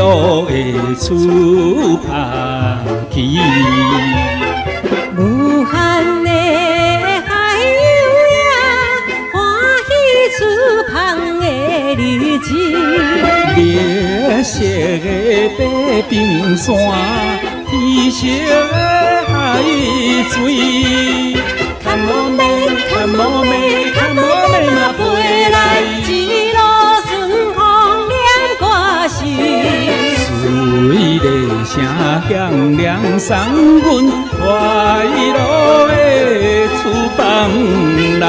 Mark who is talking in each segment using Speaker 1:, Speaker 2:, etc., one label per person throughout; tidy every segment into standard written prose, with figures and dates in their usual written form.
Speaker 1: 樂的翅膀去。
Speaker 2: 無限的海洋呀，歡喜翅膀的日子。
Speaker 1: 綠色的白冰山，天色的海水。
Speaker 2: 較無免，較無免，較無免嘛飛來，一路順風念歌詞。
Speaker 1: 水麗聲響亮送阮快樂的翅膀啦。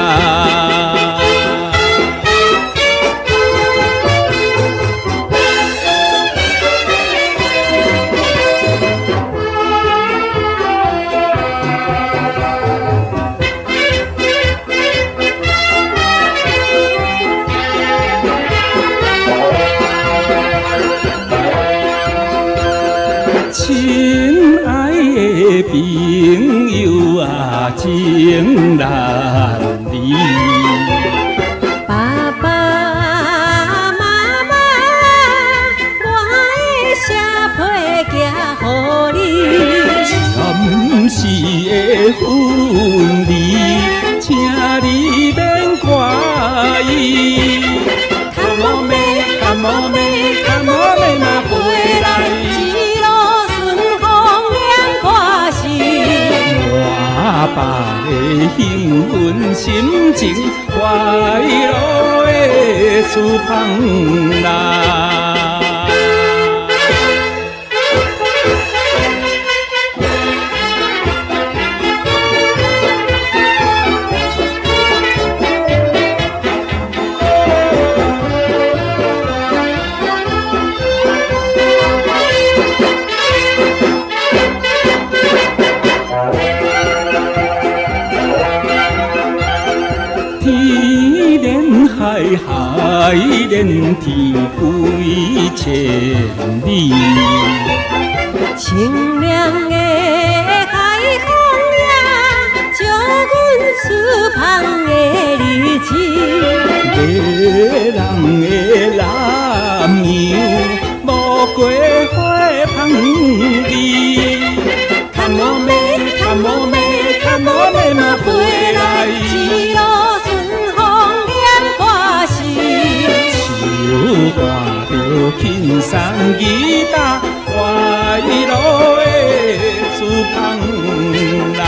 Speaker 1: 親愛的朋友啊，情難離。
Speaker 2: 爸爸媽媽，我的寫批寄予你。
Speaker 1: 暫時的分離，請你免掛意。
Speaker 2: 較無免，較無免，較無免嘛飛來，一路順風念歌詞。
Speaker 1: 我爸的興奮心情，快樂的翅膀啦。天連海，海連天，飛千里。
Speaker 2: 清涼的海風呀，照阮翅膀的日子。
Speaker 1: 迷人的南洋，無過花香味。
Speaker 2: 較無免，較無免，較無免嘛飛來，一路順風念歌詞。
Speaker 1: 手帶著輕鬆吉他，快樂的翅膀啦。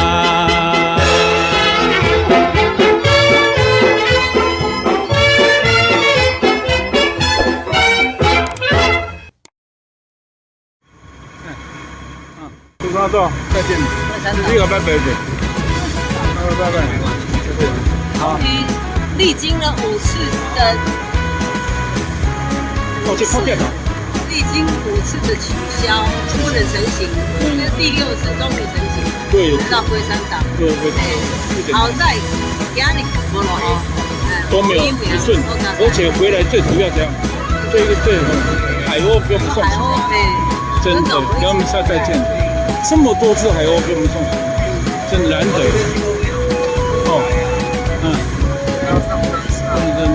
Speaker 3: 杜三座，再見。呢個拜拜嘅，拜拜。
Speaker 4: 終於歷經了5次的，
Speaker 3: 哦，這破電了。
Speaker 4: 歷經5次的取消，不能成行，這第六次終於成行。
Speaker 3: 對。
Speaker 4: 到龜山島。
Speaker 3: 對對對。
Speaker 4: 好在家裡無落雨，
Speaker 3: 都沒有一順，而且回來最主要這樣，最最海鷗給我們送行，真的，給我們下再見。這麼多隻海鷗給我們送行，真難得。哦，嗯，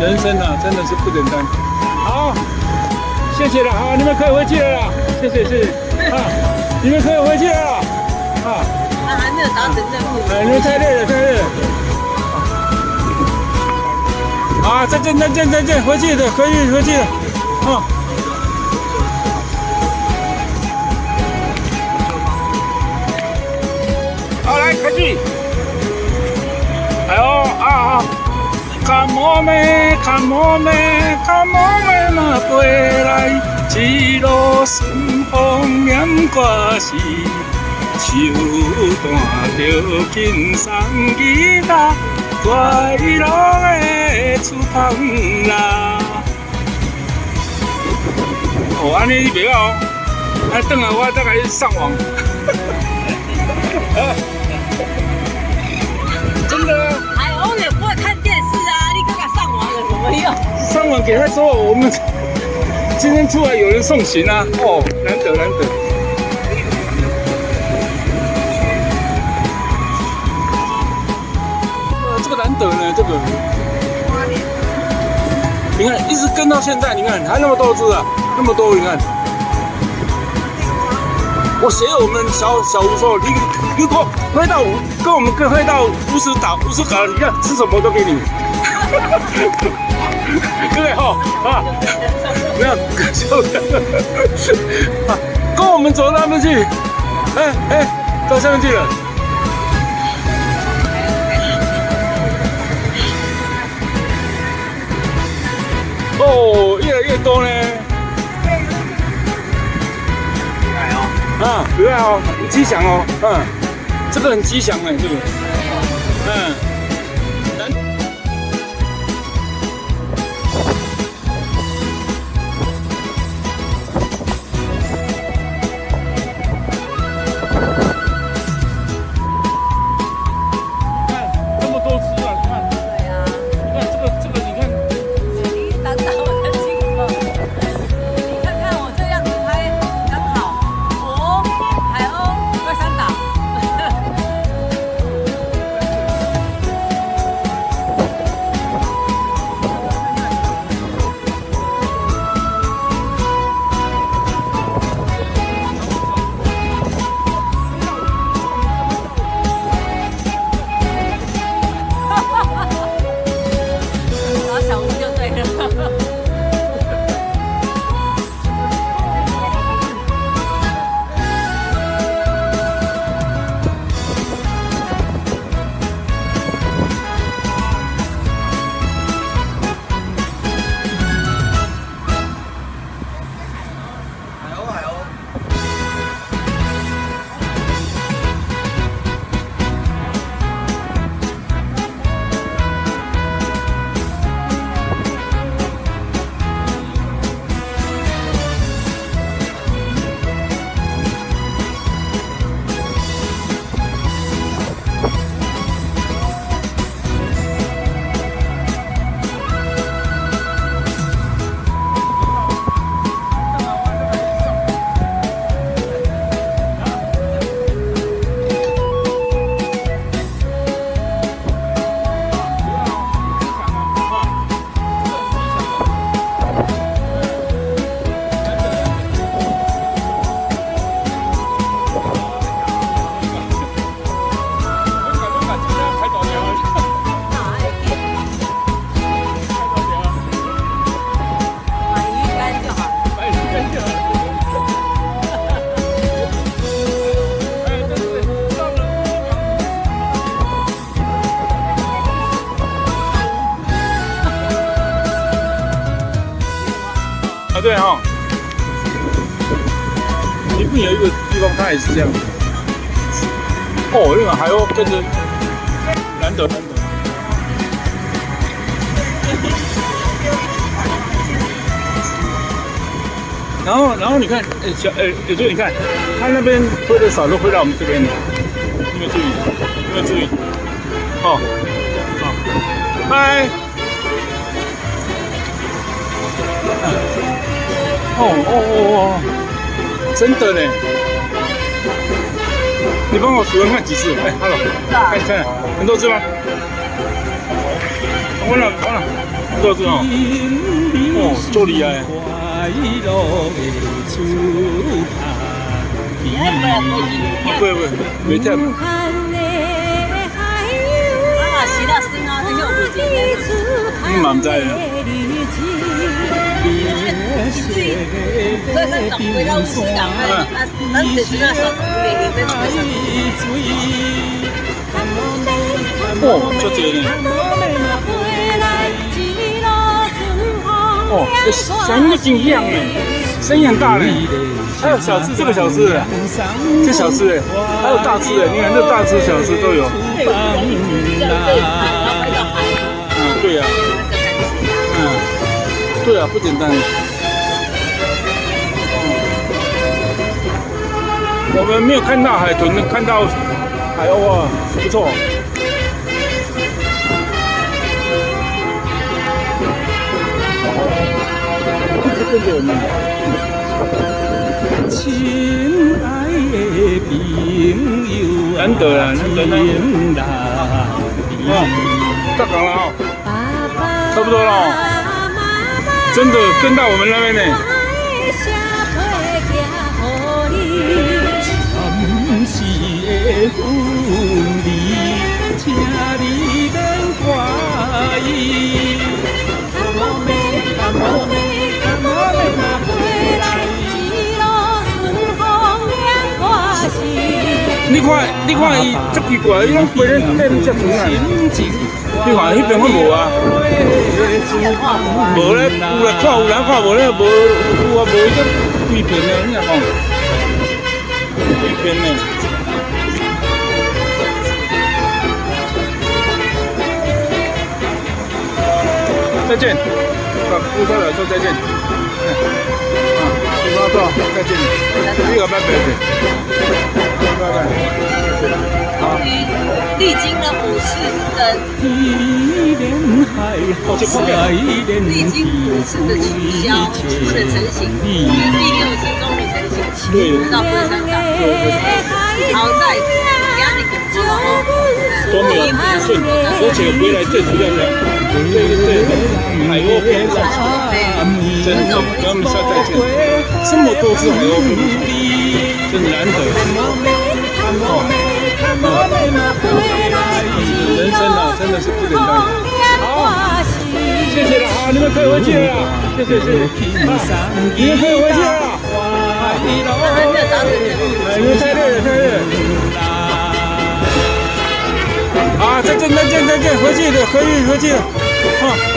Speaker 3: 人生啊，真的是不簡單。好，謝謝了，好，你們可以回去了啦，謝謝謝謝，啊，你們可以回去了，啊。
Speaker 4: 他還沒有達成任務。
Speaker 3: 哎，你們太累了，太累了。啊，再見再見再見，回去的，回去回去了，啊。好，來開始。哎呦啊啊！較無免，較無免，較無免嘛飛來，一路順風念歌詞，手帶著輕鬆吉他，快樂的翅膀啦。哦，按呢你袂曉哦，啊，轉來我再共你上網。真的啊！
Speaker 4: 海鷗也不會看電視啊，你給他上網有什麼用？
Speaker 3: 上網給他說，我們今天出來有人送行啊！哦，難得難得。這個難得呢，這個。你看，一直跟到現在，你看還那麼多隻啊，那麼多，你看。我學我們小小吳說，你如果飛到跟我們跟飛到烏石島，烏石港，你看吃什麼都給你。對哈啊，不要笑啊，跟我們走到那邊去，哎哎，到下面去了。哦，越來越多呢。啊，不要哦，很吉祥哦，嗯，這個很吉祥哎，這個，嗯。看這麼多隻啊，你看，
Speaker 4: 對啊，
Speaker 3: 你看這個，你看，
Speaker 4: 你擋到我的鏡頭，你看看我這樣子拍剛好，我海鷗龜山島。找小吳就對了。
Speaker 5: 海鷗，海鷗。
Speaker 4: 買魚乾就好了。
Speaker 3: 啊，對哈，一定有一個地方，它也是這樣。哦，那個海鷗跟着，難得難得。然後你看，小，也就你看，他那邊飛的少，都飛到我們這邊了。你有沒有注意？有沒有注意？哦，好，拜。哦哦哦哦，真的呢！你幫我數看幾次？哎，hello，看看很多隻嗎？完了完了，很多隻哦。哦，這厲害！不會不會，沒聽。
Speaker 4: 啊，是啦，是啊，這有袂見。
Speaker 3: 你嘛毋知啊？
Speaker 4: 所以咱講回到烏石港，啊，咱這陣啊，上袂用得這個。
Speaker 3: 哦，足濟呢。哦，聲音真響呢，聲音很大呢。還有小隻，這個小隻，這小隻哎，還有大隻哎，你看這大隻小隻都有。嗯，對呀。嗯，對啊，不簡單。我們沒有看到海豚，看到海鷗啊，不錯。跟着我們。
Speaker 1: 親愛的朋友
Speaker 3: 難得啊，難得難得。哦，到港了哦，差不多了，真的跟到我們那邊呢。你看，你看伊足奇怪，伊攏飛咧踮這船啊！你看彼邊攏無啊，無咧，有來看有人看無咧，無有啊無，伊這規片的，你若講，規片的。再見，甲顧太太說再見。啊，你媽說再見，你個拜拜去，拜拜。
Speaker 4: 終於歷經了五次的，歷經五次的取消，不能成行，第六次終於成行，到龜山島。好在家裡
Speaker 3: 都沒有順，而且回來最主要是這個海鷗飛上，真的，咱們下再見。這麼多隻海鷗飛，真難得。哦，人生啊，真的是不簡單。好，謝謝了啊，你們可以回去了，謝謝謝謝，你們可以回去了。你們太累了，太累了。啊，再見再見再見，回去了，回去回去了，啊。